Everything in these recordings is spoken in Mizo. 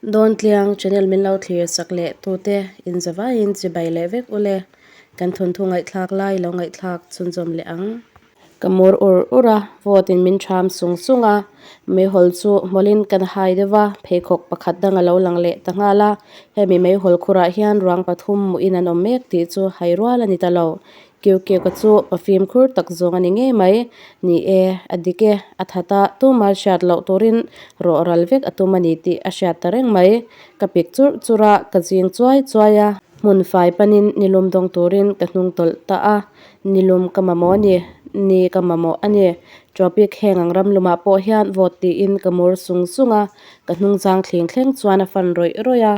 Dawntliang channel min lo thlir sak leh tute inzavaiin chibai leh vek ule. Kan thawnthu ngaihthlak lai lo ngaihthlak chhunzawm leh ang. Ka mur ur ur a, vawt in min ṭham sung sung a, meihawl chu hmawlhin kan hai deuh va, pheikhawk pakhat dang a lo lang leh ta nghal a, hemi meihawl khurah hian ruang pathum hmuhin an awm mek tih chu hai rual a ni ta lo. Kiu kiuka chu pa fimkhur tak zawng a ni ngei mai. Ni e, a dik e, a that a, tuma hriat loh turin rawh ral vek a tum a ni tih a hriat ta reng mai. Ka pik churh churh a, ka zing chuai chuai a, hmun fai panin nilum dawng turin ka hnung tawlh ta a. Nilum ka mamawh a ni, ni ka mamawh a ni. Tropic heng ang ram lumah pawh hian vawt tiin ka mur sung sung a, ka hnungzang thling thleng chuan a fan rawih rawih a.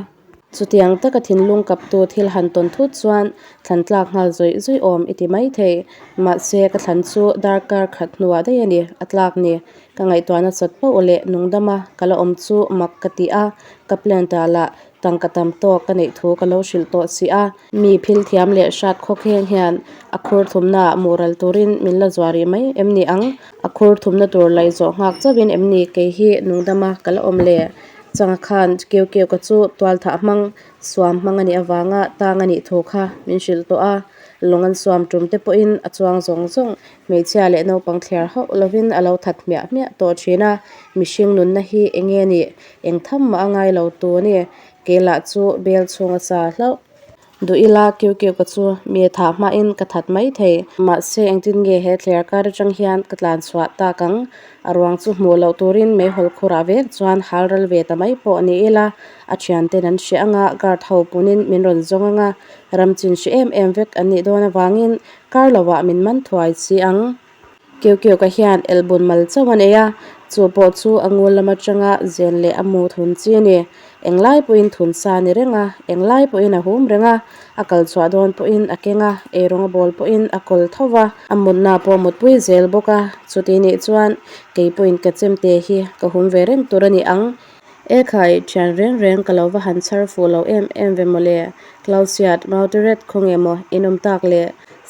Chutiang taka thinlung kaptu thil han tawn thut chuan thlan tlak nghal zawih zawih awm i ti maithei. Mahse, ka thlan chu darkar khat hnuah daih a ni, a tlak ni. Ka ngaihtuah nasat poh leh nungdama ka la awm chu mak ka ti a, ka plan ta lah tangka tam tawk ka neih thu ka lo hrilh tawh si a. Mi phil thiam leh hrat khawkheng hian a khur thumnaah mural turin min la zuah rih mai em ni ang? A khur thumna tur laih zawh nghak chauhin em ni kei hi nungdama ka la awm le? Changa khan keu keu ka chu tualthah hmang suam hmang a nih avanga tang a nih thu kha min hrilh tawh a, lawng an suam tum te pawhin a chuang zawng zawng hmeichhia leh naupang thliar hauh lovin a lo that hmiah hmiah tawh thin a, mihring nunna hi eng nge nih eng tham mah a ngai lo tu a ni. Kei lah chu bel chhung a sa hlauh. Duh ila kiu kiu ka chu mi thah hmain ka that mai thei. Mahse engtin nge he thler kar atang hian ka tlan chhuah tak ang? A ruang chu hmuh loh turin meihawl khurah vek chuan hal ral ve ta mai pawh ni ila a thianten an hria anga guard ho punin min rawn zawng anga ram chin hre em em vek an nih dawn avangin kar lovah min man thuai si ang. Kiu kiu ka hian elbun mal chauh a nei a, chu pawh chu a ngul lam atanga zen leh a mu thun chi a ni. Englai pawhin thun sa a ni reng a, englai pawhin a hum reng a, a kal chhuah dawn pawhin a keng a, eirawng a bawl pawhin a kawl tho va, a mutna pawh a mutpui zel bawk a, chuti nih chuan kei pawhin ka chemte hi ka hum ve reng tur a ni ang. Ekhai, thian reng reng ka lo va han chhar fuh lo em em ve mawle, Clausiat, Mautereth khawnge maw in awm tak le?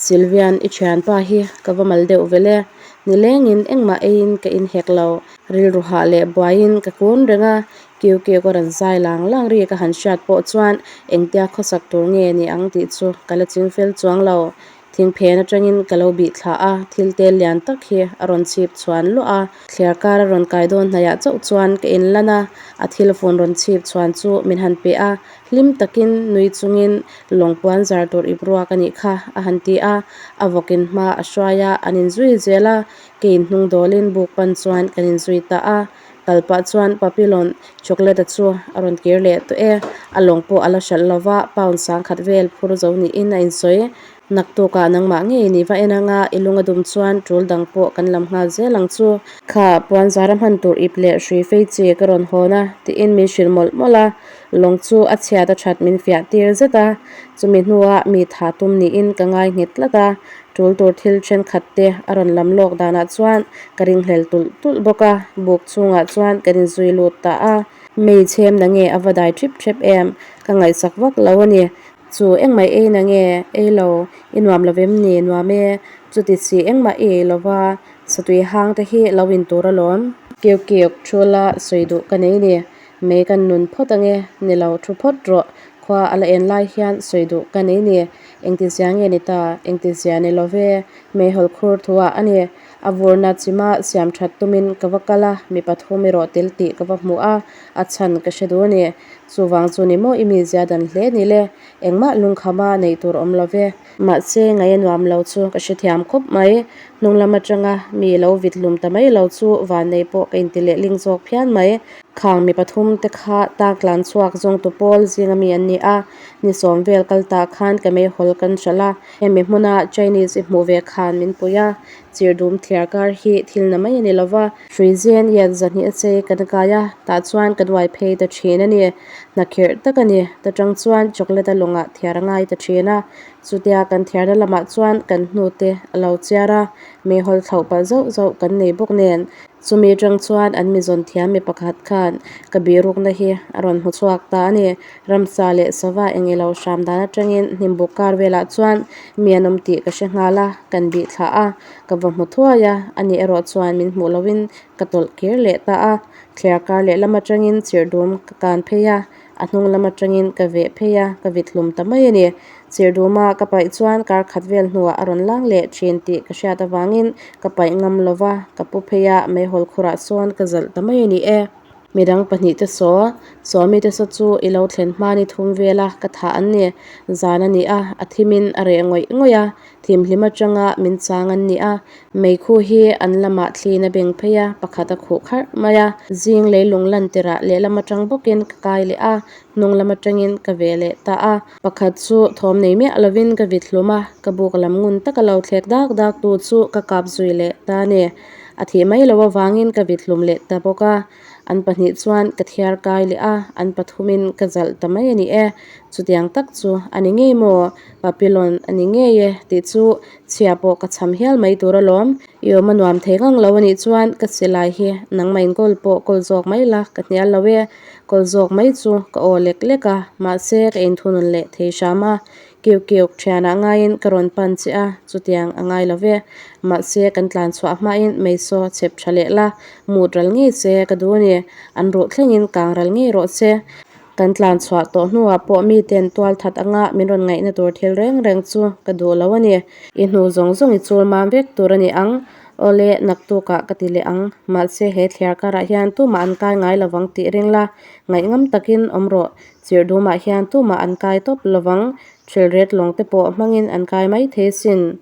Sylvian, i thianpa hi ka va mal deuh vel e. Nilengin engmah eiin ka inhek lo. Rilru hah leh buaiin ka kun reng a, kiu kiu ka rawn zai lang lang ri ka han hriat pawh chuan engtia khawsak tur nge ni ang tih chu ka la ching fel chuang lo. Thingphen atangin ka lo bih thla a, thil tel lian tak hi a rawn chhip chhuan luah a. Thliar kar a rawn kai dawn hnaiah chauh chuan ka inlan a, a thil fun rawn chhip chhuan chu min han pe a. Hlim takin nui chungin lawng puan zar tur ip ruak a nih kha a han ti a, a vawkin hma a hruai a, an inzui zel a, keiin hnung dawlin buk pan chuan kan inzui ta a, kal pah chuan Papillon chocolate-a chu a rawn kir leh tawh e, a lawng pawh a la hralh lo va, pound sangkhat vel phur zo niin a insawi. Naktukah nangmah ngei ni va en anga i lung a dum chuan tul dang pawh kan lam nghal zel ang chu. Kha puan zara hman tur ip leh hrui fei chi ka rawn hawn a tiin min hrilh mawlh mawlh a, lawng chu a chhiat a that min fiah tir zet a, chumi hnuah mi tha tum niin ka ngai nghet tlat a, tul tur thil thenkhat te a rawn lam lawk danah chuan ka ringhlel tulh tulh bawk a, buk chhungah chuan kan inzui lut ta a. Mei chhem na nge a va dai thip thep em? Ka ngaihsak vak lo a ni. Chu engmah ei na nge? Ei lo, i nuam lo vem ni? Nuam e. Chuti si engmah i ei lo va, satui hang te hi lo in tur alawm. Kiuk kiuk thu la sawi duh ka nei ni. Mei kan nun phawt ange, ni lo thu phawt rawh. Khua a la en lai hian sawi duh ka nei ni. Engtizia nge ni ta? Engtizia ni lo ve? Meihawl khur thuah a ni. A vurna chima siam that tumin ka va kal a, mi pathum erawh tel tih ka va hmu a, a chhan ka hre duh a ni. Chuvang chu ni maw i mi zia dan hle ni le, engmah lungkhama neih tur awm lo ve. Mahse, ngaih a nuam lo chu ka hrethiam khawp mai. Hnung lam atanga mi lo vit hlum ta mai lo chu vannei pawh ka inti leh ling zawk phian mai. Khang mi pathum te kha tak tlan chhuak zawngtu pawl zinga mi an ni a, ni sawm vel kal tah khan ka meihawl kan hralh a, hemi hmuna Chinese i hmuh ve khan min pui a, chirdum thliar kar hi thil na mai a ni lo va. Hrui zen iat zahnih a chei kan kai a, tah chuan kan uai phei ta thin a ni. Hna khirh tak a ni. Ta tang chuan chocolate a lawngah thiar a ngai ta thin a. Chutia kan thiarna lamah chuan kan hnute a lo chiar a, meihawl thlauh palh zauh zauh kan nei bawk nen. Chumi atang chuan an mizawn thiam mi pakhat khan ka bihrukna hi a rawn hmu chhuak ta a ni. Ramsa leh sava eng ilo hram dan atangin hnimbuk kar velah chuan mi an awm tih ka hre nghal a, kan bih thlah a. Ka va hmu thuai a, ani erawh chuan min hmuh loin Ka tawlh kir leh ta a, thliar kar lehlam atangin chirhdum ka kan phei a, a hnung lam atangin ka veh phei a, ka vit hlum ta mai a ni. Chirhduma ka paih chuan kar khat vel hnuah a rawn lang leh thin tih ka hriat avangin ka paih ngam lo va, ka pu phei a, meihawl khurah sawn ka zalh ta mai a ni e. Midang pahnihte saw, Sawmite saw chu i lo thlen hma ni thum vela ka thah an ni. Zan a ni a, a thimin a reh ngawih ngawih a, thimhlim atanga min chang an ni a. Meikhu hi an lamah thliin a beng phei a, pakhat a khuh kharh mai a. Zing leilung lan tirah lehlam atang bawkin ka kai leh a, hnung lam atangin ka ve leh ta a. Pakhat chu thawm nei miah lovin ka vit hlum a, ka buk lam ngun taka lo thlek dak dak tu chu ka kap zui leh ta a ni. A thih mai loh avangin ka vit hlum leh ta bawk a. An pahnih chuan ka thiar kai leh a, an pathumin ka zalh ta mai a ni e. Chutiang tak chu a ni ngei maw? Papillon a ni ngei e tih chu chhia pawh ka cham hial mai tur alawm. I awm a nuam thei ngang lo a nih chuan ka silai hi nangmah in kawl pawh kawl zawk mai la ka hnial lo e. Kawl zawk mai chu ka aw lek lek a, mahse ka inthunun leh thei hram a. Kiu kiuk thianah ngaiin ka rawn pan che a, chutiang a ngai lo ve. Mahse kan tlan chhuah hmain meisaw chhep tha leh la, mut ral ngei che ka duh a ni. An ruh thlengin kang ral ngei rawh se. Kan tlan chhuah tawh hnuah pawh miten tual that anga min rawn ngaihna tur thil reng reng chu ka duh lo a ni. I hnu zawng zawng i chul mam vek tur a ni ang. Awle, naktukah ka ti leh ang. Mahse he thliar karah hian tumah an kai ngai lovang tih ring la, ngaihngam takin awm rawh. Chirhdumah hian tumah an kai tawp lovang, thilret lawng te pawh hmangin an kai mai thei sin.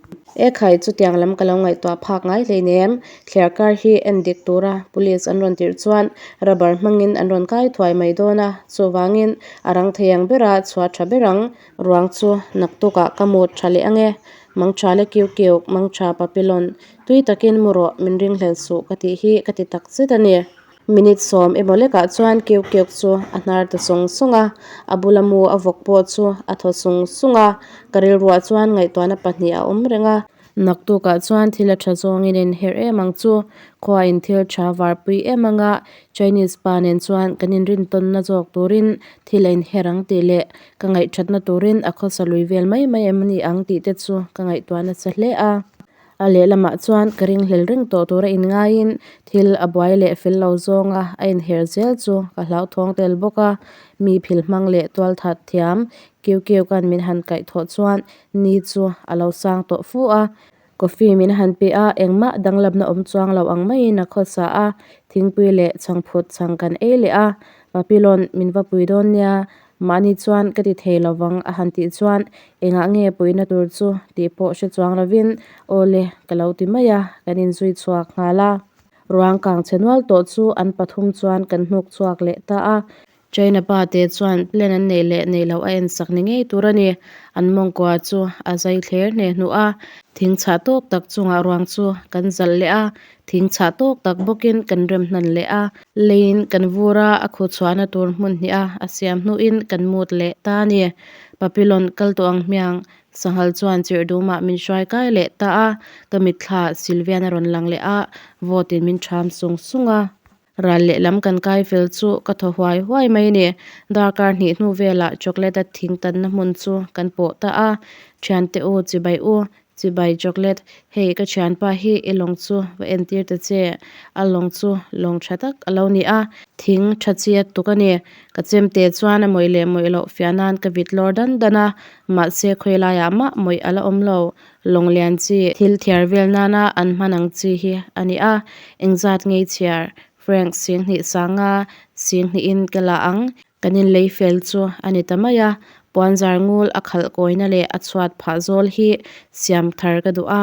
Ekhai, chutiang lam ka lo ngaihtuah phak ngai hleinem, thliar kar hi en dik tura police an rawn tirh chuan rubber hmangin an rawn kai thuai mai dawn a, chuvangin a rang thei ang bera chhuah tha ber ang. Ruang chu naktukah ka mut tha leh ange, mangtha le kiu kiu, mangtha Papillon, tui takin mu rawh, min ringhlel suh ka tih hi ka ti tak zet a ni. Minute sawm emaw lekah chuan Kiu Kiuk chu a hnar ta sawng sawng a, a bula mu a vawk pawh chu a thaw sung sung a, ka rilruah chuan ngaihtuahna pahnih a awm reng a. Naktukah chuan thil a tha zawngin inherh em ang chu, khuain thil tha varpui em ang a, Chinese pa nen chuan kan inrintawnna zawk turin thil a inherh ang tih leh ka ngaihthatna turin a khawsa lui vel mai mai em ni ang tih te chu ka ngaihtuah nasa hle a. A lehlamah chuan ka ringhlel reng tawh tura inngaiin thil a buai leh fel lo zawnga a inher zel chu ka hlauthawng tel bawk a. Mi phil hmang leh tualthat thiam kiu kiu kan min han kaih thawh chuan ni chu a lo sang tawh fu a. Coffee min han pe a, engmah danglamna awm chuang lo ang maiin a khawsa a, thingpui leh chhangphut chhang kan ei leh a. Papillon min va pui dawn nia, Mahni chuan ka ti thei lovang a han tih chuan engah nge puihna tur chu tih pawh hre chuang lovin aw le ka lo ti mai a, kan inzui chhuak nghal a. Ruang kang chhe nual tawh chu an pathum chuan kan hnuk chhuak leh ta a. China pa te chuan plan an neih leh neih loh a ensak ni ngei tur a ni. An mawngkua chu a zai thler hne hnuh a, thing chhah tawk tak chungah ruang chu kan zalh leh a, Thing chhah tawk tak bawkin kan rem hnan leh a, leiin kan vur a, a khuh chhuahna tur hmun hnih a a siam hnuin kan mut leh ta a ni. Papillon kal tawh ang hmiang, sanghal chuan chirh dumah min hruai kai leh ta a, ka mitthla Sylvian a rawn lang leh a, vawtin min ṭham sung sung a. Ral lehlam kan kai fel chu ka thaw huai huai mai a ni. Darkar hnih hnu velah chocolate a thing tanna hmun chu kan pawh ta a, Thiante u, chibai u, Chibai chocolate, hei ka thianpa hi i lawng chu va entir ta che, a lawng chu lawng tha tak a lo ni a, thing tha chi a tuk a ni, ka chemte chuan a mawih leh mawih loh fiah nan ka vit lawr dan dan a, mahse khawi laiah mah mawih a la awm lo, lawng lian chi thil thiar vel nana an hman ang chi hi a ni a, engzat ngei chhiar Frank singhnih sanga singhnihin ka la ang. Kan inlei fel chu a ni ta mai a, puanzar ngul a khalh kawina leh a chhuat phah zawl hi siam thar ka duh a,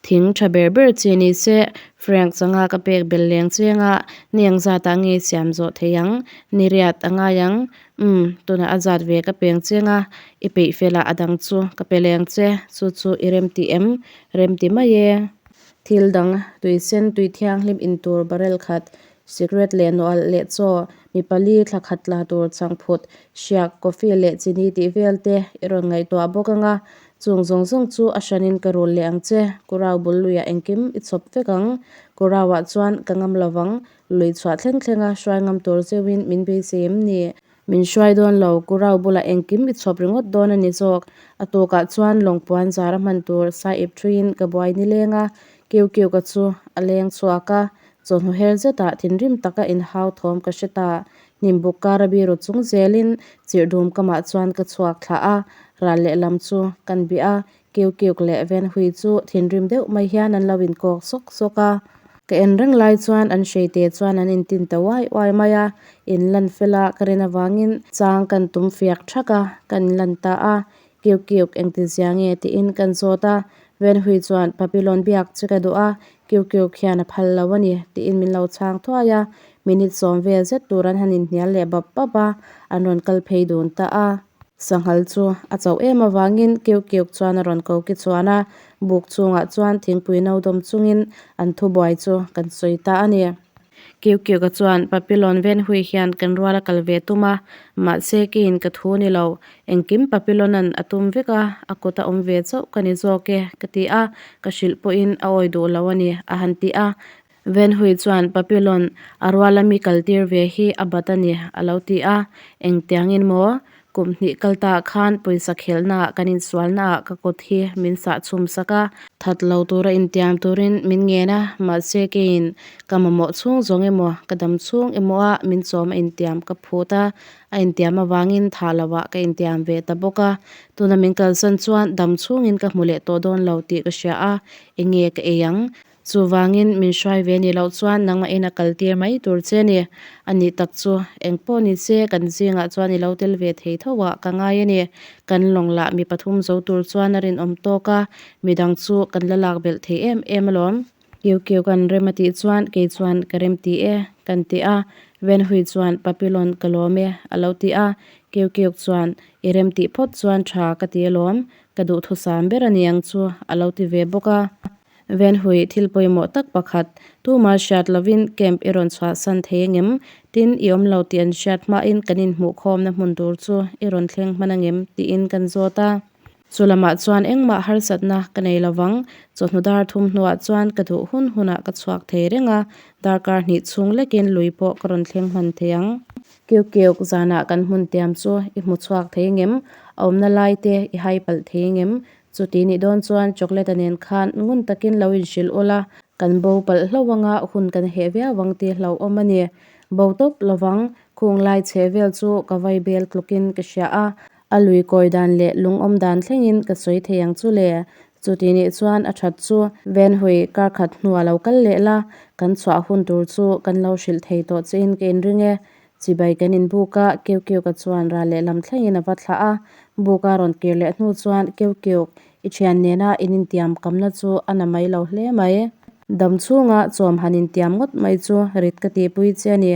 thing tha ber ber chi ni se Frank changa ka pek bel leng cheng a, ni ang zatah nge siam zawh thei ang, ni riat a ngai ang, umm tunah a zat ve ka peng cheng a, i peih felah a dang chu ka pe leng che, chu chu i remti em, remti mai e. Thil dang, tui sen tui thianghlim intur barrel khat Cigarette leh nawalh leh chaw, mi pali thla khat tla tur chhangphut, hriak, coffee leh chini tih vel te i rawn ngaihtuah bawk ang a, chung zawng zawng chu a hranin ka rul leh ang che, Kurau bul luiah engkim i chhawp vek ang, Kurauah chuan ka ngam lovang, lui chhuah thleng thlenga hruai ngam tur zeuhin min beisei em ni? Min hruai dawn lo, Kurau bulah engkim i chhawp ringawt dawn a ni zawk. A tukah chuan lawng puan zar a hman tur sai ip thuiin ka buai ni leng a, Kiu Kiu ka chu a leng chhuak a. Chawhnu her zetah thinrim taka inhau thawm ka hre ta. Hnimbuk kara biru chung zelin chirhdum kamah chuan ka chhuak thla a, ral lehlam chu kan bih a, kiu kiuk leh Venhui chu thinrim deuh mai hian an lo inkawk sawk sawk a. Ka en reng lai chuan an hreite chuan an intin ta uai uai mai a, in lan fela ka rin avangin chang kan tum fiak thak a, kan inlan ta a, Kiuk kiuk engti zia nge tiin kan zawt a, Venhui chuan Papillon biak che ka duh a, kiuk kiuk hian a phal lo a ni tiin min lo chhang thuai a, minute sawm vel zet tur an han inhnial leh bap bap a, an rawn kal phei dun ta a. Sanghal chu a chauh em avangin kiuk kiuk chuan a rawn ko ki chuan a, buk chungah chuan thingpui no dawm chungin an thubuai chu kan sawi ta a ni. Kiu Kiuka chuan Papillon Venhui hian kan rual a kal ve tum a, mahse keiin ka thu ni lo. Engkim Papillona'n a tum vek a, a kut a awm ve chauh ka ni zawk e, ka ti a, ka hrilh pawhin a awi duh lo a ni, a han ti a. Venhui chuan Papillon a ruala mi kaltir ve hi a bat a ni, a lo ti a. Engtiangin maw? Kum hnih kal ta khan pawisa khelhnaah kan insualnaah ka kut hi min sah chhum sak a, that lo tura intiam turin min ngen a, mahse keiin ka mamawh chhung zawng emaw ka dam chhung emaw a min chawm a intiam ka phut a, a intiam avangin thah lohah ka intiam ve ta bawk a, tuna min kalsan chuan dam chhungin ka hmu leh tawh dawn lo tih ka hria a, enge ka ei ang? Chuvangin min hruai ve nih loh chuan nangmahin a kal tir mai tur che ni. A nih tak chu, eng pawh ni se kan zingah chuan i lo tel ve thei tho ah ka ngai a ni. Kan lawng lah mi pathum zo tur chuan a rinawm tawk a, midang chu kan la lak belh thei em em alawm. Kiu kiu kan rem a tih chuan kei chuan ka rem ti e, kan ti a. Venhui chuan Papillon ka lawm e, a lo ti a. Kiu kiuk chuan i rem tih phawt chuan tha ka ti alawm, ka duhthusam ber a ni ang chu, a lo ti ve bawk a. Venhui, thil pawimawh tak pakhat, tuma hriat lovin camp i rawn chhuahsan thei angem? Tin, i awm lo tih an hriat hmain kan inhmuhkhawmna hmun tur chu i rawn thleng hman angem? tiin kan zawt a. Chu lamah chuan engmah harsatna ka nei lovang, chawhnu dar thum hnuah chuan ka duh hun hunah ka chhuak thei reng a, darkar hnih chhung lekin lui pawh ka rawn thleng hman thei ang. Kiuk kiuk, zanah kan hmun tiam chu i hmu chhuak thei angem? A awmna lai te i hai palh thei angem? Chuti nih dawn chuan chocolate-a nen khan ngun takin lo inhrilh ula, kan bo palh hlauh anga hun kan heh viau ang tih hlauhawm a ni. Bo tawp lovang, khung lai chhe vel chu ka vai bel tlukin ka hria a, a lui kawi dan leh lungawm dan thlengin ka sawi thei ang chu le. Chuti nih chuan a that chu Venhui kar khat hnuah lo kal leh la, kan chhuah hun tur chu kan lo hrilh thei tawh chein ka inring e. Chibai kan inbuk a, Keu Keuka chuan ral lehlam thlengin a va thlah a. Buk a rawn kir leh hnu chuan Keu Keuk, i thian nena in intiam kamna chu a na mai lo hle mai. Dam chhunga chawm han intiam ngawt mai chu rit ka tihpui che a ni.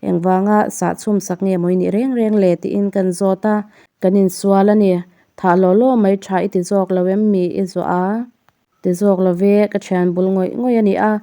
Engvanga sah chhum sak nge maw i nih reng reng le tiin kan zawt a. Kan insual a ni. Thah law law mai tha i ti zawk lo em mi i zawh a? Ti zawk lo ve, ka thian bul ngawih ngawih a ni a,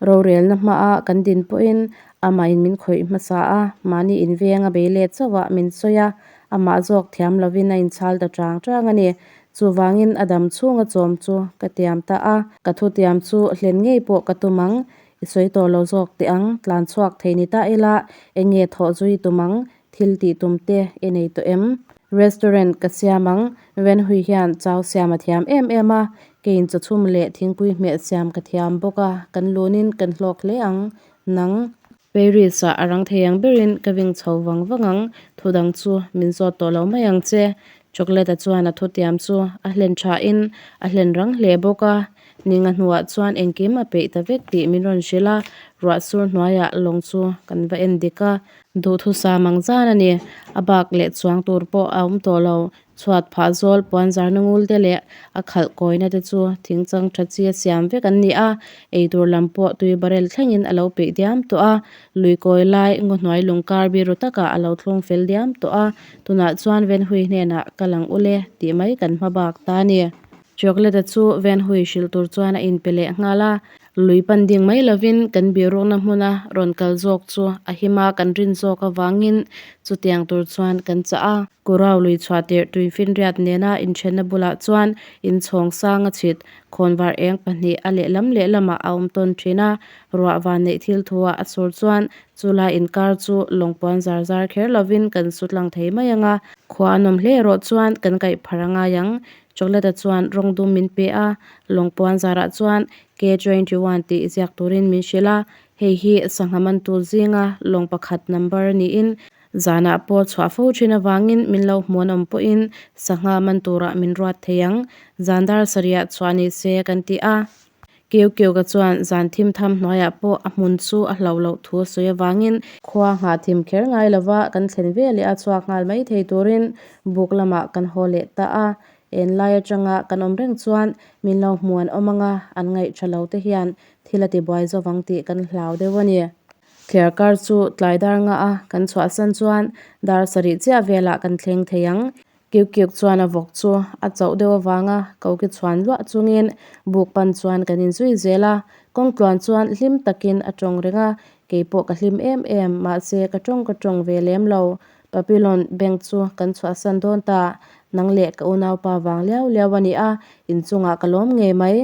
rorelna hmaa kan din pawhin amahin min khawih hmasa a, mahni inveng a bei let chauhah min sawi a, amah zawk thiam lovin a inchhal ta chang chang a ni. Chuvangin a dam chhunga chawm chu ka tiam ta a, ka thutiam chu hlen ngei pawh ka tum ang, i sawi tawh lo zawk teh ang, tlan chhuak thei ni ta ila, eng nge thawh zui tum ang, Thil tih tum te i nei tawh em? Restaurant ka siam ang, Renhui hian chau siam a thiam em em a, keiin chawchhum leh thingpui hmeh siam ka thiam bawk a, kan lunin kan hlawk hle ang. Nang. Paris ah a rang thei ang berin ka ving chho vang vang ang, thu dang chu min zawt tawh lo mai ang che. Chocolate-a chuan a thutiam chu a hlen thain a hlen rang hle bawk a, Ninga hnuah chuan engkim a peih ta vek tih min rawn hrilh a, ruah sur hnuaiah lawng chu kan va en dik a. Duhthusam ang zan a ni. A bak leh chuang tur pawh a awm tawh lo. Chhuat phah zawl puan zarna ngul te leh a khalh kawina te chu thing chang tha chi a siam vek an ni a, eitur lam pawh tui barrel thlengin a lo peih diam tawh a. Lui kawi lai ngaw hnuai lung kar biru takah a lo thlung fel diam tawh a, tunah chuan Venhui hnenah ka lang ule tih mai kan hma bak ta a ni. Chocolate-a chu Venhui hrilh tur chuan a inpe leh nghal a. Lui pan ding mai lovin kan birukna hmuna rawn kal zawk chu a him a, kan rin zawk avangin chutiang tur chuan kan chah a. Kurau lui chhuah tirh tuifinriat nena inthenna bulah chuan inchhawng sang a chhit khawnvar eng pahnih a lehlam lehlamah a awm tawn thin a. Ruah van neih thil thuah a sur chuan chulai inkar chu lawngpuan zar zar kher lovin kan su tlang thei mai ang a. Khua a nawm hle erawh chuan kan kaih phar a ngai ang. Chocolate-a chuan rawng dum min pe a, lawngpuan zarah chuan K 21 tih ziak turin min hrilh a. Hei hi sangha mantu zinga lawng pakhat number niin zanah pawh chhuah fo thin avangin min lo hmuh an awm pawhin sangha man turah min ruat thei ang. Zan dar sarihah chhuah ni se kan ti a. Keu keu ka chuan zan thim tham hnuaiah pawh a hmun chu a hlo loh thu a sawi avangin khua nghah thim kher ngai lova kan thlen veleh a chhuak nghal mai thei turin buk lamah kan haw leh ta a. Enlai atanga kan awm reng chuan min lo hmu an awm anga an ngaih tha lo te hian thil a tibuai zo vang tih kan hlau deuh a ni. Thliar kar chu tlai dar nga a kan chhuahsan chuan dar sarih chiah velah kan thleng thei ang. Kiu kiuk chuan a vawk chu a chauh deuh avanga koki chhuan luah chungin buk pan chuan kan inzui zel a, kawng tluan chuan hlim takin a tawng reng a, keipawh ka hlim em em, mahse ka tawng ka tawng ve lem lo. Papillon bank chu kan chhuahsan dawn ta, nang leh ka unaupa vang liau liau a ni a, inchungah ka lawm ngei mai.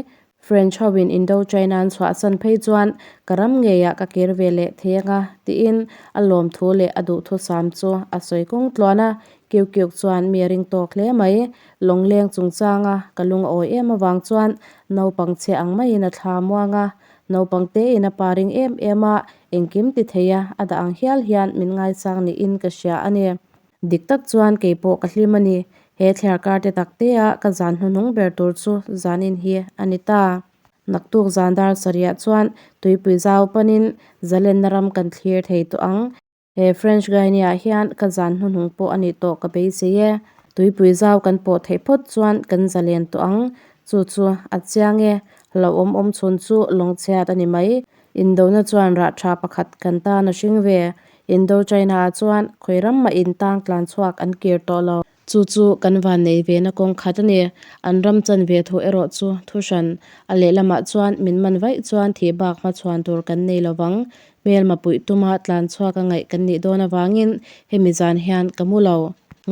French hoin Indochina an chhuahsan phei chuan ka ram ngeiah ka kir ve leh thei anga tiin a lawmthu leh a duhthusam chu a sawi kawng tluan a, Kiu Kiuk chuan mi a ring tawk hle mai. Lawngleng chungchanga ka lung a awi em avang chuan naupang chhia ang maiin a thla muang a, naupang tein a pa ring em em a, engkim ti thei a, a dah ang hial hian min ngaisang niin ka hria a ni. Dik tak chuan kei pawh ka hlim a ni. He thliarkar te tak te a ka zan hnuhnung ber tur chu zanin hi a ni ta. Naktuk zan dar sarihah chuan tuipui zau panin zalenna ram kan thlir thei tawh ang. He French Guinea ah hian ka zan hnuhnung pawh a nih tawh ka beisei e. Tuipui zau kan pawh theih phawt chuan kan zalen tawh ang. Chu chu a chiang e. Hlauhawm awm chhun chu lawngchhiat a ni mai. Indona chuan rah tha pakhat kan tan a hring ve. Indo China ah chuan khawi ram mah in tang tlan chhuak an kir tawh lo. Chu chu kan van nei ve na kawng khat a ni. An ram chan ve thu erawh chu thu hran. A lehlamah chuan min man vaih chuan thih bak hmachhuan tur kan nei lo vang. Hmelma puih tuma tlan chhuak a ngaih kan nih dawn avangin hemi zan hian ka mu lo.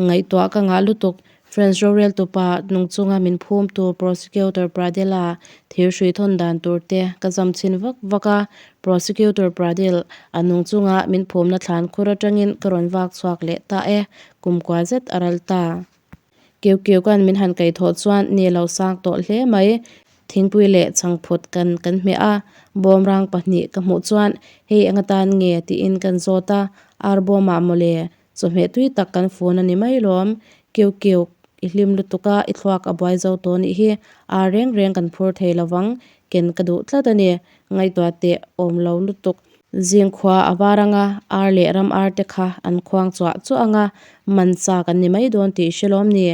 Ngaihtuah ka ngah lutuk. French roreltupa nung chunga min phumtu Prosecutor Pradel-a thir hrui thawn dan tur te ka zam chhin vak vak a. Prosecutor Pradel a nung chunga min phumna thlan khur atangin ka rawn vak chhuak leh ta e, kum kua zet a ral ta. Keu keu kan min han kaihthawh chuan ni lo sang tawh hle mai. Thingpui leh chhangphut kan kan hmeh a, bawmrang pahnih ka hmuh chuan hei eng atan nge tiin kan zawt a, ar bawmah mawle Chawhmeh tui tak kan fun a ni mai lawm. Kiu kiu, i hlim lutuk a, i thluak a buai zo tawh nih hi. Ar reng reng kan phur thei lo vang, ken ka duh tlat a ni. Ngaihtuah teh awm lo lutuk. Zing khua a var anga, ar leh ram ar te kha an khuang chuah chuah anga, man chak an ni mai dawn tih i hre lawm ni.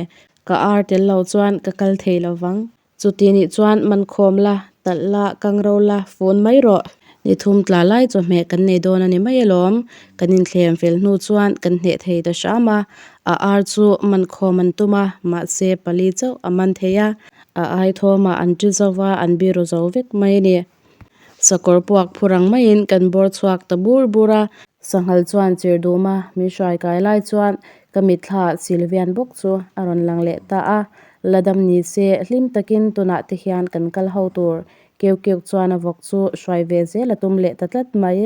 Ka ar tel lo chuan ka kal thei lo vang. Chuti nih chuan man khawm la, talh la, kang ro la, fun mai rawh. Ni thum tla lai chawhmeh kan nei dawn a ni mai alawm. Kan inthlem fel hnu chuan kan hneh thei ta hram a. A ar chu man khawm an tum a, mahse pali chauh a man thei a. A ai thawmah an ti zo va, an biru zo vek mai a ni. Sakawr puak phur ang maiin kan bawr chhuak ta bur bur a. Sanghal chuan chir duma min hruai kai lai chuan ka mitthla Sylvian bawk chu a rawn lang leh ta a. La dam ni se hlim takin tunah te hian kan kal ho tur. Keu keu chuan a vawk chu hruai ve zel a tum leh ta tlat mai.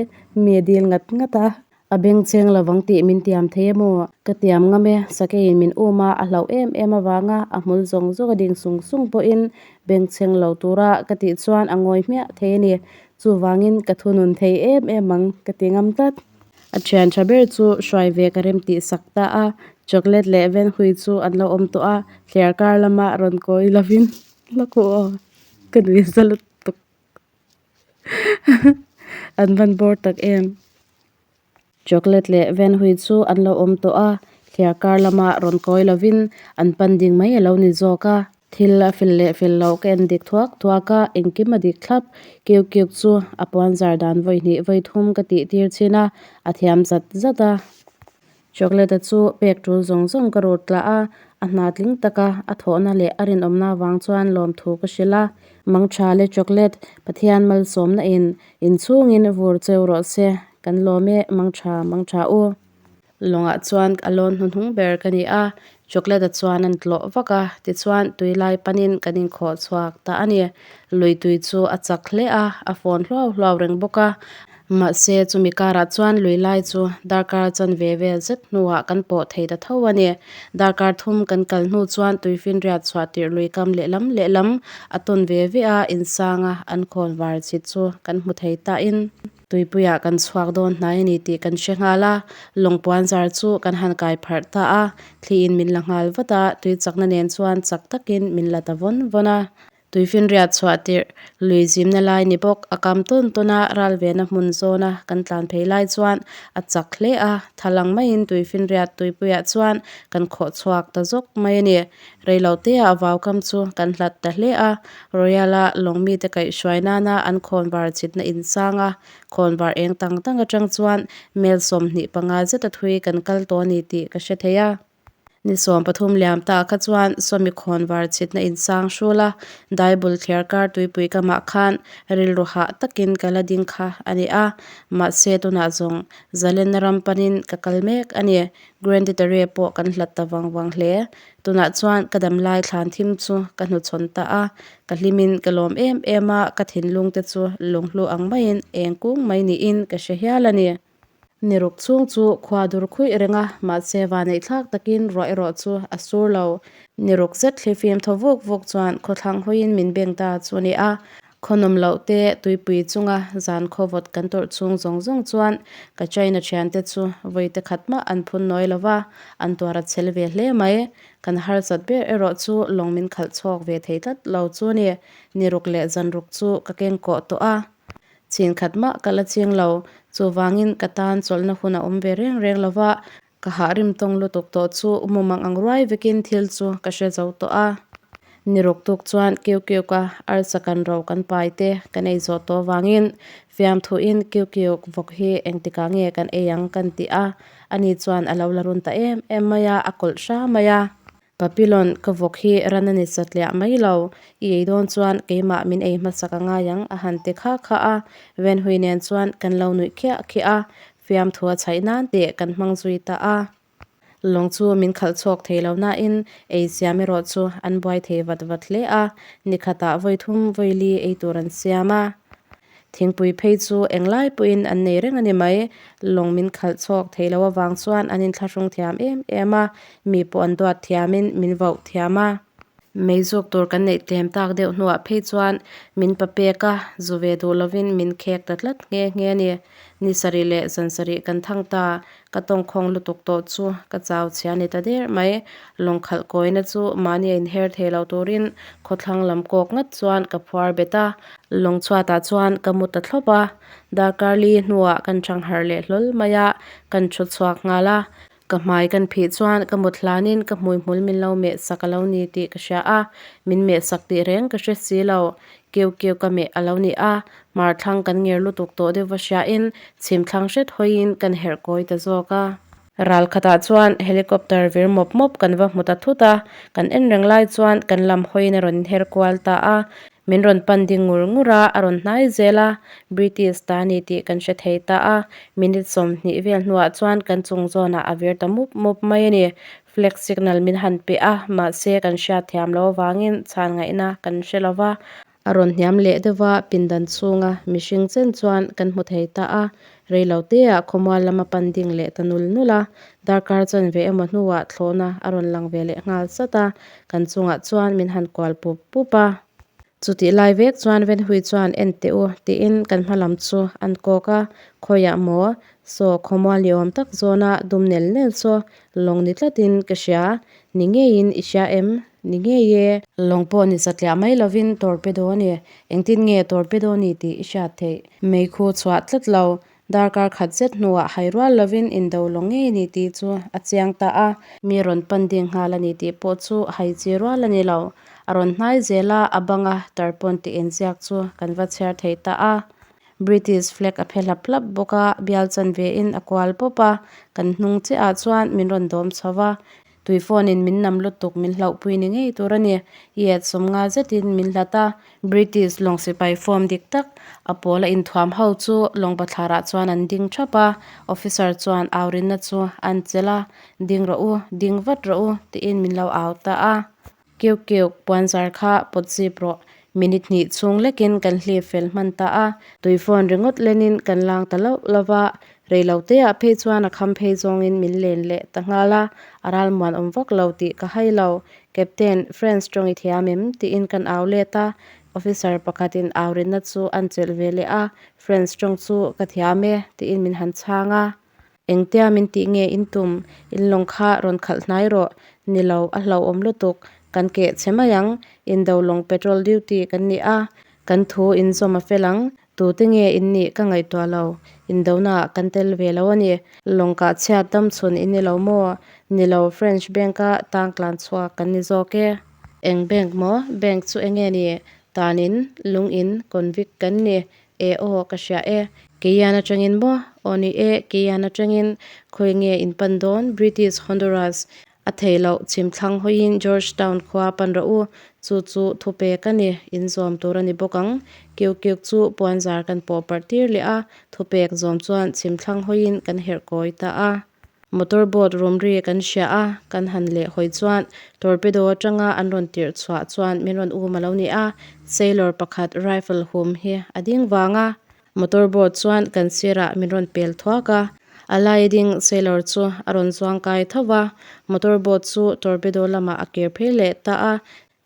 Mi a dil ngat ngat a. A bengchheng lovang tih min tiam thei emaw? Ka tiam ngam e, sakeiin min um a, a hlauh em em avanga a hmul zawng zawng a ding sung sung pawhin bengchheng lo tura ka tih chuan a ngawi hmiah thei a ni. Chuvangin ka thunun thei em em ang ka ti ngam tlat. A thian tha ber chu hruai ve ka rem tih sak ta a, chocolate leh venhui chu an lo awm tawh a, thliar kar lama rawn kawi lovin la khuh aw ka nui za lutuk. An van bawr tak em. Chocolate leh Venhui chu an lo awm tawh a, thliar kar lama rawn kawi lovin an pan ding mai a lo ni zawk a. Thil a fel leh fel loh ka en dik thuak thuak a, engkim a dik thlap. Kiu kiuk chu a puan zar dan vawi hnih vawi thum ka tih tir chhin a, a thiam zat zat a. Chocolate-a chu pek tul zawng zawng ka rut tlah a, a hna tling taka a thawhna leh a rinawmna avang chuan lawmthu ka hrilh a. Mangtha leh Chocolate, Pathian malsawmna in inchhungin vur cheu rawh se, kan lawm e, mangtha, mangtha u. Lawngah chuan a lawn hnuhnung ber ka ni a, Chocolate-a chuan an tlawh vak a, tichuan tui lai panin kan inkhawh chhuak ta a ni. Lui tui chu a chak hle a, a fawn hluau hluau reng bawk a. Mahse, chumi karah chuan lui lai chu darkar chanve vel zet hnuah kan pawh thei ta tho a ni. Darkar thum kan kal hnu chuan tuifinriat chhuah tirh lui kam lehlam lehlam a tawn ve ve a, insanga an khawn var chhit chu kan hmu thei ta in. Tuipuiah kan chhuak dawn hnai a ni tih kan hre nghal a, lawng puan zar chu kan han kai pharh ta a, thliin min la nghal vat a, tui chakna nen chuan chak takin min la ta vawn vawn a. Tuifinriat chhuah tirh lui zimna lai ni bawk a kam tawn tawn a, ral vena hmun zawna kan tlan phei lai chuan a chak hle a, thalang maiin tuifinriat tuipuiah chuan kan khawh chhuak ta zawk mai a ni. Reiloteah vaukam chu kan hlat ta hle a, Royal-a lawng mite kaihhruai nana an khawnvar chhitna insang a, khawnvar eng tang tang atang chuan mel 25 zeta thui kan kal tawh a ni tih ka hre thei a. Ni 13 liam ta kha chuan sawmi khawnvar chhitna insang hrul a, daibul thliar kar tuipui kamah khan rilru hah takin ka la ding kha a ni a, mahse tunah zawng zalenna ram panin ka kal mek a ni. Grande Terre pawh kan hlat ta vang vang hle. Tunah chuan ka damlai thlan thim chu ka hnuchhawn ta a, ka hlimin ka lawm em em a, ka thinlung te chu lunghlu ang maiin eng kung mai niin ka hre hial a ni. Ni ruk chhung chu khua dur khuih reng a, mahse vaneihthlak takin ruah erawh chu a sur lo. Ni ruk zet thlifim thaw vuk vuk chuan khawthlang hawiin min beng ta chu a ni a, khaw nawm loh te tuipui chunga zan khaw vawt kan tawrh chhung zawng zawng chuan ka China thiante chu vawi te khat mah an phun nawi lo va, an tuar a chhel ve hle mai. Kan harsat ber erawh chu lawng min khalh chhuak ve thei tlat lo chu a ni. Ni ruk leh zan ruk chu ka keng kawh tawh a. Chin khat mah ka la ching lo, chuvangin ka tan chawlhna hun a awm ve reng reng lo va, ka hah rim tawng lutuk tawh chu mumang ang ruai vekin thil chu ka hre zo tawh a. Ni ruk tuk chuan kiu kiuk a arsa kan ro kan pai te kan ei zawh tawh vangin fiamthuin kiu kiuk vawk hi engtikah nge kan ei ang kan ti a, ani chuan a lo la run ta em em mai a, a kawlh hra mai a. Papilon, ka vawk hi ran a ni satliah mai lo, i ei dawn chuan keimah min ei hmasak a ngai ang a han ti kha kha a, Venhui nen chuan kan lo nuih khiah khiah a, fiamthu a chhaih nan teh kan hmang zui ta a. Lawng chu min khalh chhuak thei lo nain ei siam erawh chu an buai thei vat vat hle a, nikhatah vawi thum vawi li ei tur an siam a. Thingpui phei chu englai pawhin an nei reng a ni mai. Lawng min khalh chhawk thei lo avang chuan an inthlahrung thiam em em a, mi pawh an duat thiamin min voh thiam a. Mei zuk tur kan neih tlem tak deuh hnuah phei chuan min pa pek a, zu ve duh lovin min khek ta tlat nghe nghe a ni. Ni sarih leh zan sarih kan thang ta, ka tawngkhawng lutuk tawh chu ka chau chhia ni ta der mai. Lawng khalh kawina chu mahni a inher thei lo turin khawthlang lam kawk ngat chuan ka phuar bet a. Lawng chhuatah chuan ka mu ta thlawp a, darkar li hnuah kan chang harh leh hlawl mai a, kan thu chhuak nghal a. Ka hmai kan phih chuan ka mut hlanin ka hmuihmul min lo meh sak a lo ni tih ka hria a, min meh sak tih reng ka hre si lo. Kiu kiu ka meh a lo ni a, hmar thlang kan nger lutuk tawh deuh va hriain chhim thlang hret hawiin kan herh kawi ta zawk a. Ral khatah chuan helicopter vir mawp mawp kan va hmu ta thut a, kan en reng lai chuan kan lam hawiin a rawn inher kual ta a, min rawn pan ding ngur ngur a, a rawn hnai zel a, British ta a ni tih kan hre thei ta a, minute 20 vel hnuah chuan kan chung zawnah a vir ta mup mup mai a ni. Flag signal min han pe a, mahse kan hriat thiam lo avangin chhan ngaihna kan hre lo va. A rawn hniam leh deuh va, pindan chhunga mihring chen chuan kan hmu thei ta a, rei lo teah khawmual lama pan ding leh ta nul nul a, darkar chuan ve emaw hnuah thlawhna a rawn lang ve leh nghal sat a, kan chungah chuan min han kual pup pup a. Chutih lai vek chuan Venhui chuan en teh u tiin kan hma lam chu an kawk a, khawiah maw? Saw khawmual ni awm tak zawna dum nel nel chu lawng ni tlatin ka hria, ni ngeiin i hria em? Ni ngei e. Lawng pawh ni satliah mai lovin torpedo a ni. Engtin nge torpedo ni tih i hriat theih? Meikhu chhuah tlat lo, darkar khat zet hnuah hai rual lovin indo lawng ngei ni tih chu a chiang ta a. Mi rawn pan ding nghal a ni tih pawh chu hai chi rual a ni lo. A rawn hnai zel a, a banga tarpawn tih inziak chu kan va chhiar thei ta a. British flag a phe hlap hlap bawk a, bial chanve in a kual pawp a, kan hnung chiah ah chuan min rawn dawm chho va, tui phone in min nam lutuk min hlauhpui ni ngei tur a ni, i et 50 zet in min hlat a. British lawng sipai form dik tak a pawl a inthuam ho chu lawng bathlar ah chuan an ding thap a, officer chuan au rinna chu an chelh a, ding rawh u, ding vat rawh u tiin min lo au ta a. Kiu kiuk, puanzar kha pawt zip rawh. Minute hnih chhung lekin kan hlip fel hman ta a, tui phone ringawt lenin kan lang ta loh lo va, rei lo teah phei chuan a kham phei zawngin min len leh ta nghal a, a ralmuan awm vak lo tih ka hai lo. Captain, French tawng i thiam em? tiin kan au let a. Officer pakhatin aurinna chu a'n chelh ve leh a, French tawng chu ka thiam e, tiin min han chhang a. Engtia min tih nge in tum? In lawng kha rawn khalh hnai rawh. Ni lo, a hlauhawm lutuk. Kan keh chhe mai ang. Indo lawng patrol duty kan ni a, kan thu inzawm a fel ang. Tute nge in nih ka ngaihtuah lo. Indonaah kan tel ve lo a ni. Lawng kah chhiat dam chhun in ni lo maw? Ni lo, French bank-a tang tlan chhuak kan ni zawk e. Eng bank maw? Bank chu enge ni? Tanin, lungin, convict kan ni. E aw, ka hria e. Keian atangin maw? Aw ni e, keian atangin. Khawi nge in pan dawn? British Honduras. A thei loh, chhim thlang hawiin George Town khua pan rawh u. Chu chu thupek a ni, in zawm tur a ni bawk ang. Kiu kiuk chu puanzar kan pawh parh tir leh a, thupek zawm chuan chhim thlang hawiin kan herh kawi ta a. Motor boat rum ri kan hria a, kan han leh hawi chuan torpedo atanga an rawn tirh chhuah chuan min rawn um a lo ni a, sailor pakhat rifle hum hi a ding vang a, motor boat chuan kan sirah min rawn pel thuak a, a lai ding sailor chu a rawn zuang kai tho va, motor boat chu torpedo lamah a kir phei leh ta a,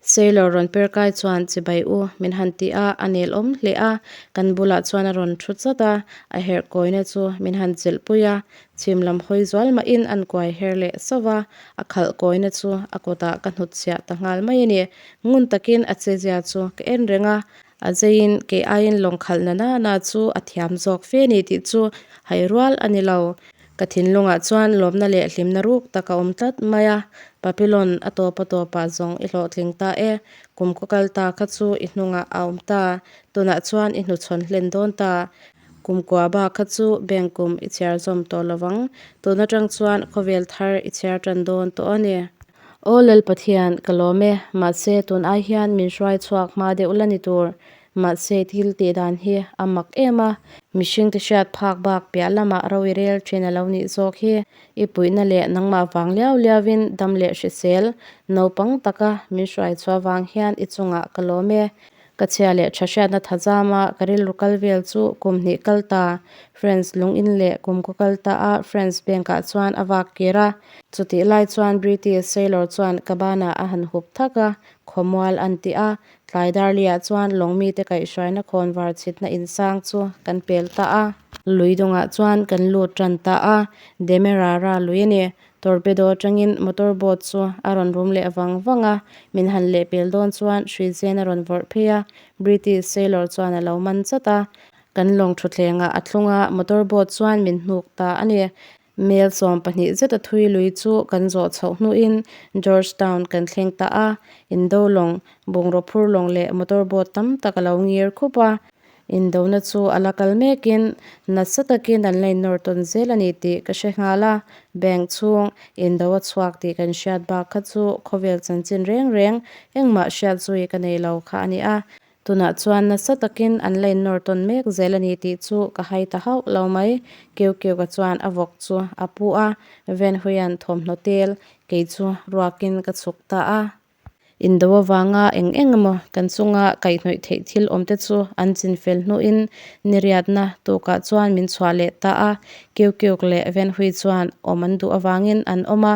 Sailor rawn per kai chuan chibai u min han ti a, a nel awm hle a, kan bulah chuan a rawn thu chat a, a herh kawina chu min han chelh pui a, chhim lam hawi zual mahin an kuai her leh sauh a, a khalh kawina chu a kutah ka hnutchhiah ta nghal mai a ni. Ngun takin a chezia chu ka en reng a, a zeiin kei aiin lawng khalh na nana chu a thiam zawk fe ni tih chu hai rual a ni lo. Ka thinlungah chuan lawmna leh hlimna ruk tak a awm tlat mai a, Papillon a tawp a tawpah zawng i hlawhtling ta e, kum kaw kal ta kha chu i hnungah a awm ta, tunah chuan i hnuchhawn hlen dawn ta. Kum kua bak kha chu bank kum i chhiar zawm tawh lo vang, tun atang chuan khawvel thar i chhiar tan dawn tawh a ni. Aw Lal Pathian, ka lawm e, mahse tun ai hian min hruai chhuak hma deuh la ni tur. Mahse thil tih dan hi a mak em a, mihringte hriat phak bak piah lamah ro i rel thin a lo nih zawk hi. I puihna leh nangmah vang liau liauin dam leh hrisel naupang taka min hruai chhuah vang hian i chungah ka lawm e. Ka chhia leh tha hriatna tha zama ka rilru kal vel chu kum hnih kal ta France lung in leh kum kaw kal ta a France bank ah chuan a vak kir a. Chutih lai chuan British sailor chuan ka banah a han hup thak a, khawmual an ti a, Tlai darliah chuan lawng mite kaihhruaina khawnvar chhitna insang chu kan pel ta a. Lui dawngah chuan kan lut tan ta a, Demerara lui a ni. Torpedo atangin motor boat chu a rawn rum leh vang vang a, min han lehpel dawn chuan hruizen a rawn vawrh phei a, British sailor chuan a lo man chat a. Kan lawng thutthlengah a thlung a, motor boat chuan min hnuk ta a ni. Mel 12 zet a thui lui chu kan zawh chhoh hnuin George Town kan thleng ta a, Indo lawng, bungraw phur lawng leh motor boat tam tak a lo ngir khup a. Indona chu a la kal mekin nasa takin an la innawr tawn zel a ni tih ka hre nghal a, bank chhung Indo a chhuak tih kan hriat bak kha chu khawvel chanchin reng reng engmah hriat zui ka nei lo kha a ni a. Tunah chuan nasa takin an la innawr tawn mek zel a ni tih chu ka hai ta hauh lo mai. Keu Keuka chuan a vawk chu a pu a, Venhuian thawmhnaw tel kei chu ruakin ka chhuk ta a. Indo avanga eng eng emaw kan chunga kaihhnawih theih thil awmte chu an chin fel hnuin niriatna tukah chuan min chhuah leh ta a. Keu Keuk leh Venhui chuan awm an duh avangin an awm a,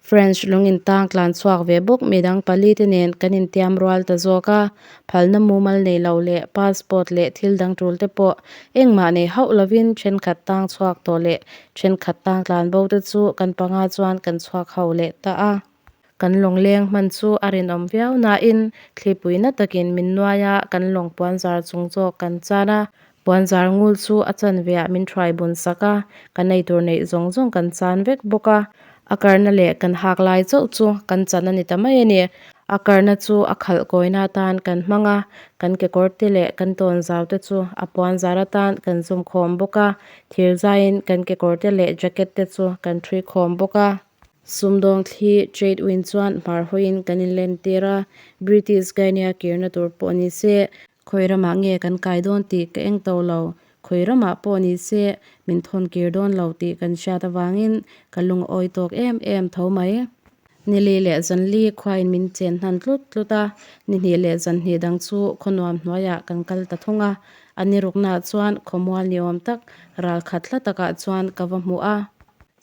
French lung in tang tlan chhuak ve bawk midang pali te nen kan intiam rual ta zawk a, phalna mumal nei lo leh passport leh thil dang tul te pawh engmah nei hauh lovin thenkhat tang chhuak tawh leh thenkhat tang tlan bo te chu kan panga chuan kan chhuak ho leh ta a. Kan lawng leng hman chu a rinawm viau nain thlipui na takin min nuai a, kan lawng puanzar chung zawk kan chan a, puanzar ngul chu a chanveah min thuai bun sak a, kan eitur neih zawng zawng kan chan vek bawk a. A karna leh kan hak lai chauh chu kan chan a ni ta mai a ni. A karna chu a khalh kawina atan kan hmang a, kan kekawr te leh kan tawnzau te chu a puanzar atan kan zum khawm bawk a, thir zaiin kan kekawr te leh jacket te chu kan thui khawm bawk a. Sumdawng thli trade wind chuan hmar hawiin kan inlentir a, British Guinea kirna tur pawh ni se, Khawi ramah nge kan kai dawn tih ka eng to lo, khawi ramah pawh ni se min thawn kir dawn lo tih kan hriat avangin ka lung a awi tawk em em tho mai. Nili leh zanli khuain min chen hnan tlut tlut a, nihnih leh zanhnih dang chu khawnuam hnuaiah kan kal ta thung a, a ni ruknaah chuan khawmual ni awm tak ral khat hla takah chuan ka va hmu a.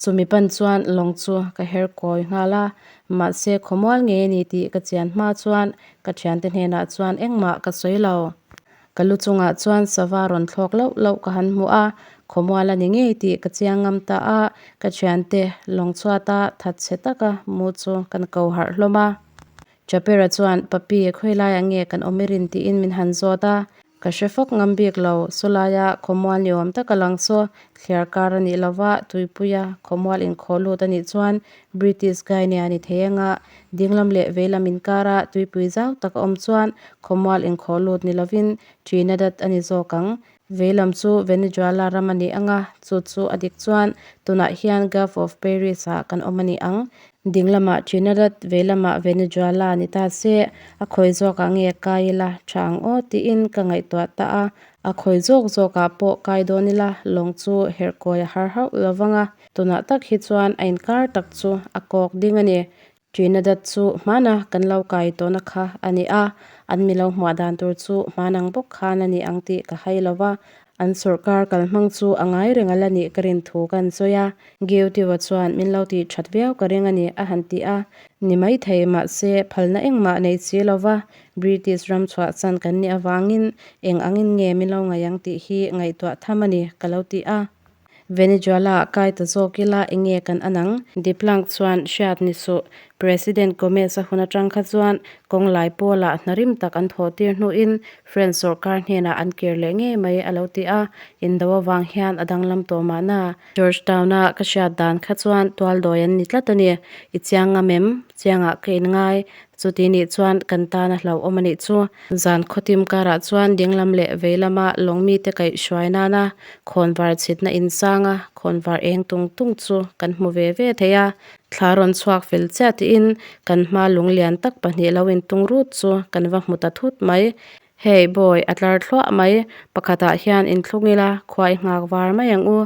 Chumi pan chuan lawng chu ka her kawi nghal a, mahse khawmual ngei a ni tih ka chian hma chuan ka thiante hnenah chuan engmah ka sawi lo. Ka lu chungah chuan sava rawn thlawk lauh lauh ka han hmu a, khawmual a ni ngei tih ka chiang ngam ta a, ka thiante lawng chhuata thatchhe taka mu chu kan ko harh hlawm a. Chapera chuan, Papi, khawilaiah nge kan awm i rin tiin min han zawt a. Ka hre fawk ngam bik lo, sawlaia khawmual ni awm taka lang saw thliar kar a nih lova, tuipuia khawmual inkhawh lut a nih chuan British Guinea ni thei anga dinglam leh veilam inkara tuipui zau tak a awm chuan khawmual inkhawh lut ni lovin Trinidad a ni zawk ang. Veilam chu Venezuela ram a ni anga, chu chu a dik chuan tunah hian Gulf of Paris ah kan awm a ni ang. Dinglamah Trinidad, veilamah Venezuela ni ta se, a khawi zawkah nge kai ila tha ang aw tiin ka ngaihtuah ta a. A khawi zawk zawkah pawh kai dawn ila lawng chu herh kawi a har hauh lo vang a, tunah tak hi chuan a inkar tak chu a kawk ding a ni. Trinidad chu hmana kan lo kai tawhna kha a ni a, an mi lo hmuah dan tur chu hman ang bawk khan a ni ang tih ka hai lo va, an sawrkar kalhmang chu a ngai reng a la nih ka rin thu ka han sawi a, Geutiwa chuan min lo tih that viau ka ring a ni a han ti a, ni maithei mahse phalna engmah nei si lo va, British ram chhuahchan kan nih avangin eng angin nge min lo ngaih ang tih hi ngaihtuah tham a ni ka lo ti a. Venezuela ah kai ta zawk ila enge kan an ang? Diplank chuan hriat ni suh. President Gomez a hun atang kha chuan kawng lai pawlah hna rim tak an thawh tir hnuin French sawrkar hnenah an kir leh ngei mai a lo ti a, indo avang hian a danglam tawh mahna. Georgetown a ka hriat dan kha chuan tualdawi an ni tlat a ni. I chiang ngam em? Chiangah ka inngai. Chuti nih chuan kan tan a hlauhawm a nih chu. Zan khawtim karah chuan dinglam leh vei lama lawng mite kaih hruai nana khawnvar chhitna insanga khawnvar eng tung tung chu kan hmu ve ve thei a. Thla rawn chhuak fel chiah tiin kan hma lung lian tak pahnih lo intung rut chu kan va hmu ta thut mai. Hei bawi a tlar thluah mai, pakhatah hian inthlung ila khua i nghak var mai ang u,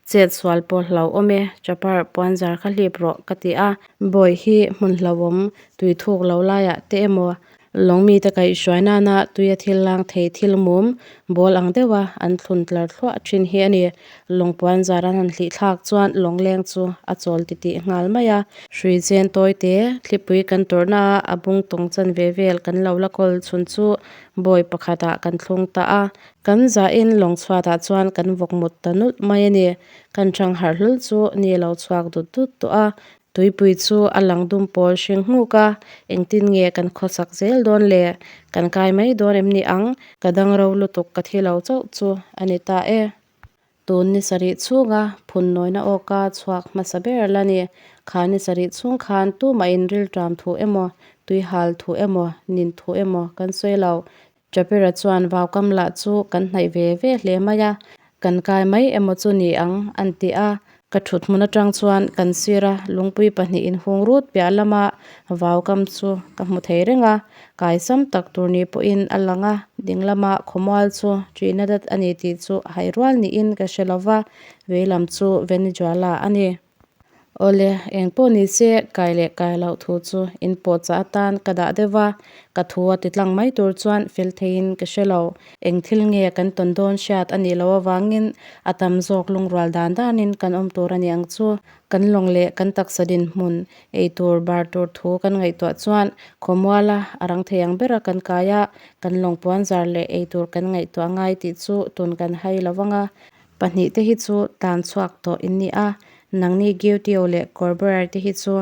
chet sual pawh hlauhawm e, chapar puanzar kha hlip rawh ka ti a. Bawi hi hmun hlauhawm tui thuk lo laiah te emaw lawng mite kaihhruai nana tuia thil lang thei thil mum bawl ang deuha an thlun tlar thluah thin hi a ni. Lawng puanzar an han hlih thlak chuan lawngleng chu a chawl titih nghal mai a. Hrui chen tawi te, thlipui kan tawrhna a a bung tawng chan ve vel kan lo la kawl chhun chu bawi pakhatah kan thlung ta a. Kan zahin lawng chhuatah chuan kan vawk mut ta nulh mai a ni. Kan thang harh hlul chu ni a lo chhuak dut dut tawh a. Tuipui chu a lang dum pawl hring nghuk a, engtin nge kan khawsak zel dawn le? Kan kai mai dawn em ni ang? Ka dang ro lutuk ka thi lo chauh chu a ni ta e. Tun ni sarih chhunga phun nawina awka chhuak hmasa ber la ni. Kha ni sarih chhung khan tumah in rilṭam thu emaw, tuihal thu emaw, nin thu emaw kan sawi lo. Chapera chuan vaukam lah chu kan hnaih ve ve hle mai a, kan kai mai emaw chu ni ang an ti a. Ka thut hmun atang chuan kan sir a, lungpui pahnih inhung rut piah lama vaukam chu ka hmu thei reng a, kaisam tak tur ni pawhin a lang a, ding lama khawmual chu Trinidad a ni tih chu a hai rual niin ka hre lo va, veilam chu Venezuela a ni. Awle, eng pawh ni se kai leh kai loh thu chu in pawhchah atan ka dah deuh va, ka thu a ti tlang mai tur chuan fel theiin ka hre lo. Eng thil nge kan tawn dawn hriat a nih loh avangin a tam zawk lungrual dan danin kan awm tur a ni ang chu. Kan lawng leh kan taksa dinhmun ei tur bar tur thu kan ngaihtuah chuan khawmuala a rang thei ang bera kan kai a, kan lawng puanzar leh ei tur kan ngaihtuah ngai tih chu tun kan hai lo vang a. Pahnih te hi chu tan chhuak tawh in ni a, nangni Geutio leh Corberer te hi chu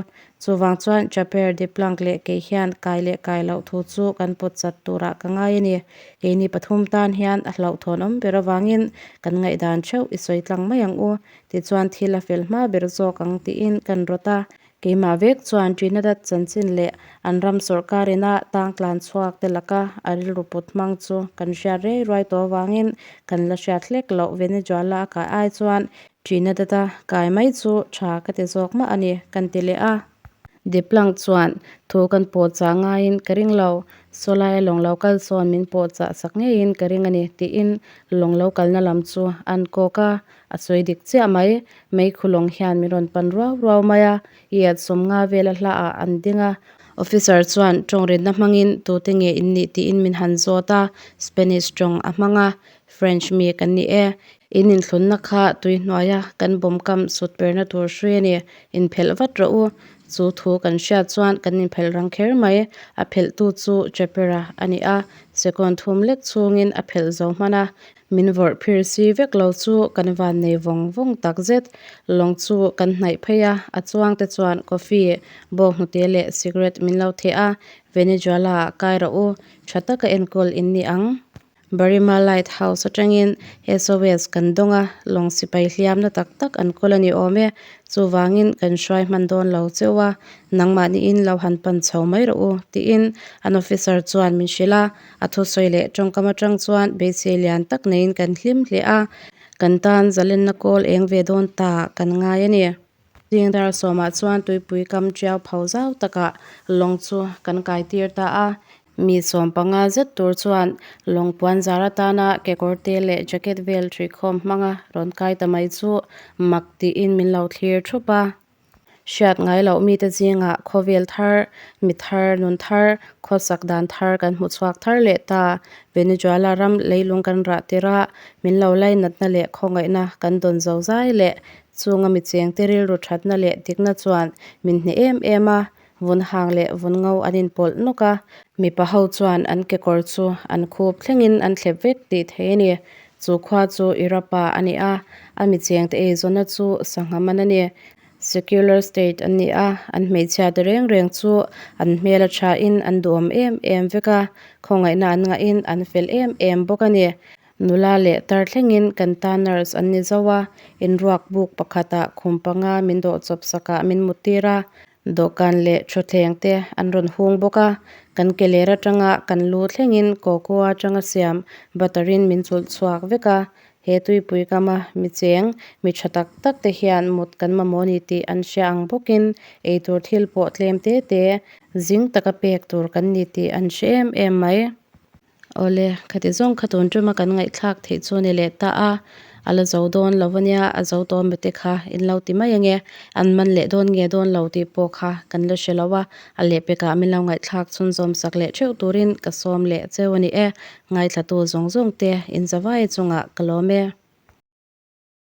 chuvang chuan Chaper, Deplank leh kei hian kai leh kai loh thu chu kan pawt chat turah ka ngai a ni. Keini pathum tan hian a hlauhthawn awm ber avangin kan ngaihdan theuh i sawi tlang mai ang u, tichuan thil a fel hma ber zawk ang tiin kan rawt a. Keimah vek chuan Trinidad chanchin leh an ram sawrkar ina tang tlan chhuak te laka a rilru put hmang chu kan hriat rei ruai tawh avangin kan la hriat hlek loh Venezuela a kai ai chuan Trinidad-a kai mai chu tha ka ti zawk mah a ni kan ti leh a. Diplang chuan thu kan pawh chah ngaiin ka ring lo, Sawlaia lawng lo kal sawn min pawh chah sak ngeiin ka ring a ni tiin lawng lo kalna lam chu an kawk a. A sawi dik chiah mai, meikhu lawng hian min rawn pan ruau ruau mai a, i at sawmnga vela hla ah an ding a. Officer chuan tawng rinna hmangin tute nge in nih tiin min han zawt a, Spanish tawng a hmang a, French mi kan ni e. In inthlunna kha tui hnuaia kan bawm kam sut perna tur hrui a ni. Inphelh vat rawh u. Chu thu kan hriat chuan kan inphelh rang kher mai. A phelhtu chu Chapera a ni a, second thum lek chhungin a phelh zo hman a. Min vawrh phir si vek lo chu kan van nei vawng vawng tak zet. Lawng chu kan hnaih phei a, a chuang te chuan coffee, bawnghnute leh cigarette min lo theh a, Venezuela ah kai rawh u, tha taka enkawl in ni ang. Barima Light House atangin SOS kan dawng a, lawng sipai hliamna tak tak an kawl a ni awm e. Chuvangin kan hruai hman dawn lo cheu a, nangmahniin lo han pan chho mai rawh u, tiin an officer chuan min hrilh a. A thusawi leh tawngkam atang chuan beisei lian tak neiin kan hlim hle a, kan tan zalenna kawl eng ve dawn ta kan ngai a ni. Zing dar sawmah chuan tuipui kam tiau pho zau takah lawng chu kan kai tir ta a. Mi 15 zet tur chuan lawng puan zar atana kekawr te leh jacket vel thuikhawm hmanga rawn kai ta mai chu mak tiin min lo thlir thup a. Hriat ngai loh mite zingah khawvel thar, mi thar, nun thar, khawsak dan thar kan hmu chhuak thar leh ta. Venezuela ram leilung kan rah tir a, min lo lainatna leh khawngaihna kan dawn zo zai leh chunga mi chengte rilru thatna leh dikna chuan min hneh em em a, vun hang leh vun ngo an inpawlh nawk a. Mipa ho chuan an kekawr chu an khup thlengin an thlep vek tih theih a ni. Chu khua chu Irapa a ni a, a mi chengte eizawnna chu sangha man a ni. Secular state an ni a, an hmeichhia te reng reng chu an hmel a thain an duhawm em em vek a, khawngaihna an ngahin an fel em em bawk a ni. Nula leh tar thlengin kan ta nurse an ni zo a, inruak buk pakhatah khum panga min dawh chawp sakah min muttir a, Dawhkan leh thutthleng te an rawn hung bawk a, kan ke ler atanga kan lu thlengin cocoa atanga siam butter in min chulh chhuak vek a, he tuipui kama mi cheng mi tha tak tak te hian mut kan mamawh ni tih an hria ang bawkin eitur thil pawh tlem te te zing taka pek tur kan ni tih an hre em em mai. Awle, khati zawng kha tun tuma kan ngaihthlak theih chu a ni leh ta a, a la zo dawn lo ania, a zo tawh mate kha in lo ti mai ange, an man leh dawn nge dawn lo tih pawh kha kan la hre lo a, a lehpekah min lo ngaihthlak chhunzawm sak leh theuh turin ka sawm leh cheu a ni e, ngaithlatu zawng zawng te in zavai chungah ka lawm e.